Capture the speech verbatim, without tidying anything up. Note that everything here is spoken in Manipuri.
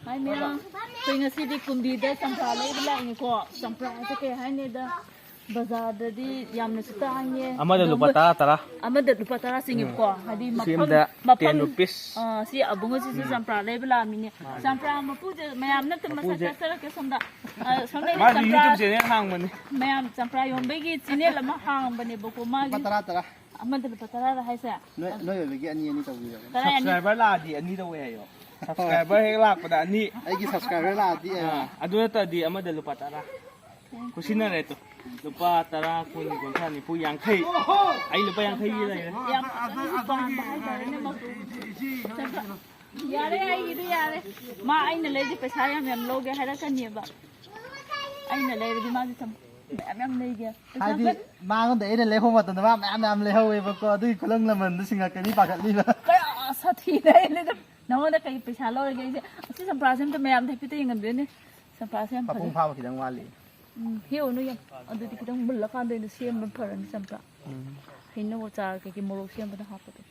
ꯍꯥꯏ ꯃꯌꯥꯝ, ꯑꯩꯈꯣꯏ ꯉꯁꯤꯗꯤ ꯀꯨꯝꯕꯤꯗ ꯆꯝꯄ꯭ꯔꯥ ꯂꯩꯕ ꯂꯥꯛꯏꯅꯤꯀꯣ꯫ ꯆꯝꯄ꯭ꯔꯥꯁꯦ ꯀꯩ ꯍꯥꯏꯅꯤꯗ, ꯕꯖꯥꯔꯗꯗꯤ ꯌꯥꯝꯅꯁꯨ ꯇꯥꯡꯉꯦ꯫ ꯑꯃꯗ ꯂꯨꯄꯥ ꯇꯔꯥ ꯇꯔꯥ꯫ ꯑꯃꯗ ꯂꯨꯄꯥ ꯇꯔꯥ ꯆꯤꯡꯉꯦꯕꯀꯣ꯫ ꯍꯥꯏꯗꯤ ꯁꯤ ꯃꯐꯝ ꯑꯃꯗ ꯃꯐꯝ ten rupees꯫ ꯑꯥ, ꯁꯤ ꯑꯕꯨꯡ ꯑꯁꯤꯁꯨ ꯆꯝꯄ꯭ꯔꯥ ꯂꯩꯕ ꯂꯥꯛꯑꯃꯤꯅꯦ꯫ ꯆꯝꯄ꯭ꯔꯥ ꯃꯄꯨꯁꯦ ꯃꯌꯥꯝꯅ ꯑꯗꯨꯝ ꯃꯁꯛ ꯃꯄꯨꯁꯦ꯫ ꯇꯥꯛꯆꯔꯛꯀꯦ ꯁꯣꯝꯗ꯫ ꯑꯥ, ꯁꯣꯝꯗ ꯃꯥꯁꯨ ꯆꯝꯄ꯭ꯔꯥ YouTube channel ꯍꯥꯡꯕꯅꯤ꯫ ꯃꯌꯥꯝ ꯆꯝꯄ꯭ꯔꯥ ꯌꯣꯟꯕꯒꯤ ꯆꯦꯅꯦꯜ ꯑꯃ ꯍꯥꯡꯕꯅꯦꯕꯀꯣ ꯃꯥꯒꯤ꯫ ꯂꯨꯄꯥ ꯇꯔꯥ ꯇꯔꯥ꯫ ꯑꯃꯗ ꯂꯨꯄꯥ ꯇꯔꯥꯗ ꯍꯥꯏꯁꯦ꯫ ꯅꯣꯏ ꯅꯣꯏ ꯑꯣꯏꯕꯒꯤ ꯑꯅꯤ ꯑꯅꯤ ꯇꯧꯕꯤꯔꯕꯅꯦ꯫ ꯇꯔꯥ ꯑꯅꯤ꯫ Subscriber ꯂꯥꯛꯑꯗꯤ ꯑꯅꯤ ꯇꯧꯋꯦ ꯍꯥꯏꯌꯣ꯫ Subscriber ꯍꯦꯛ ꯂꯥꯛꯄꯗ ꯑꯅꯤ꯫ ꯑꯩꯒꯤ subscriber ꯂꯥꯛꯑꯗꯤ ꯑꯦ, ꯑꯥ, ꯑꯗꯨ ꯅꯠꯇ꯭ꯔꯗꯤ ꯑꯃꯗ ꯂꯨꯄꯥ ꯇꯔꯥ꯫ ꯈꯨꯠꯁꯤꯟꯅꯔꯦ ꯇꯨ꯫ ꯂꯨꯄꯥ ꯇꯔꯥ, ꯀꯨꯟ, ꯀꯨꯟꯊ꯭ꯔꯥ, ꯅꯤꯐꯨ, ꯌꯥꯡꯈꯩ꯫ ꯑꯩ ꯂꯨꯄꯥ ꯌꯥꯡꯈꯩꯒꯤ ꯂꯩꯔꯦ꯫ ꯌꯥꯝ ꯐꯖꯅꯁꯨ ꯄꯥꯝꯕ ꯍꯥꯏꯇꯥꯔꯦꯅꯦ ꯃꯆꯨ꯫ ꯌꯥꯔꯦ, ꯑꯩꯒꯤꯗꯤ ꯌꯥꯔꯦ꯫ ꯃꯥ ꯑꯩꯅ ꯂꯩꯔꯗꯤ ꯄꯩꯁꯥ ꯌꯥꯝ ꯌꯥꯝ ꯂꯧꯒꯦ ꯍꯥꯏꯔꯛꯀꯅꯦꯕ꯫ ꯑꯩꯅ ꯂꯩꯔꯗꯤ ꯃꯥꯗꯤ ꯁꯨꯝ ꯃꯌꯥꯝ ꯌꯥꯝ ꯂꯩꯒꯦ꯫ ꯄꯩꯁꯥ ꯍꯥꯏꯗꯤ ꯃꯉꯣꯟꯗ ꯑꯩꯅ ꯂꯩꯍꯧꯕ ꯃꯇꯝꯗ ꯃꯥ ꯃꯌꯥꯝ ꯃꯌꯥꯝ ꯂꯩꯍꯧꯋꯦꯕꯀꯣ, ꯑꯗꯨꯒꯤ ꯈꯨꯂꯪ ꯂꯃꯟꯗꯨ ꯁꯤꯡꯉꯛꯀꯅꯤ ꯄꯥꯈꯠꯂꯤꯕ꯫ ꯀꯌꯥ ꯁꯥꯊꯤꯅ ꯑꯩꯅ ꯑꯗꯨꯝ ꯅꯉꯣꯟꯗ ꯀꯩ ꯄꯩꯁꯥ ꯂꯧꯔꯒꯦ ꯑꯩꯁꯦ? ꯑꯁꯤ ꯆꯝꯄ꯭ꯔꯥꯁꯦ ꯑꯝꯇ ꯃꯌꯥꯝꯗ ꯍꯥꯏꯐꯦꯠꯇ ꯌꯦꯡꯍꯟꯕꯤꯌꯨꯅꯦ꯫ ꯆꯝꯄ꯭ꯔꯥꯁꯦ ꯌꯥꯝ ꯃꯄꯨꯡ ꯐꯖꯩ꯫ ꯐꯥꯕ ꯈꯤꯇꯪ ꯋꯥꯠꯂꯤ꯫ ꯎꯝ, ꯍꯦꯛꯎꯅꯨ ꯌꯥꯝ꯫ ꯑꯗꯨꯗꯤ ꯈꯤꯇꯪ ꯃꯨꯜꯂꯀꯥꯟꯗ ꯑꯣꯏꯅ ꯁꯦꯝꯕ ꯐꯔꯅꯤ ꯆꯝꯄ꯭ꯔꯥ꯫ ꯍꯩꯅꯧ ꯑꯆꯥꯔ ꯀꯩꯀꯩ ꯃꯣꯔꯣꯛ ꯁꯦꯝꯕꯗ ꯍꯥꯞꯄꯗꯣ꯫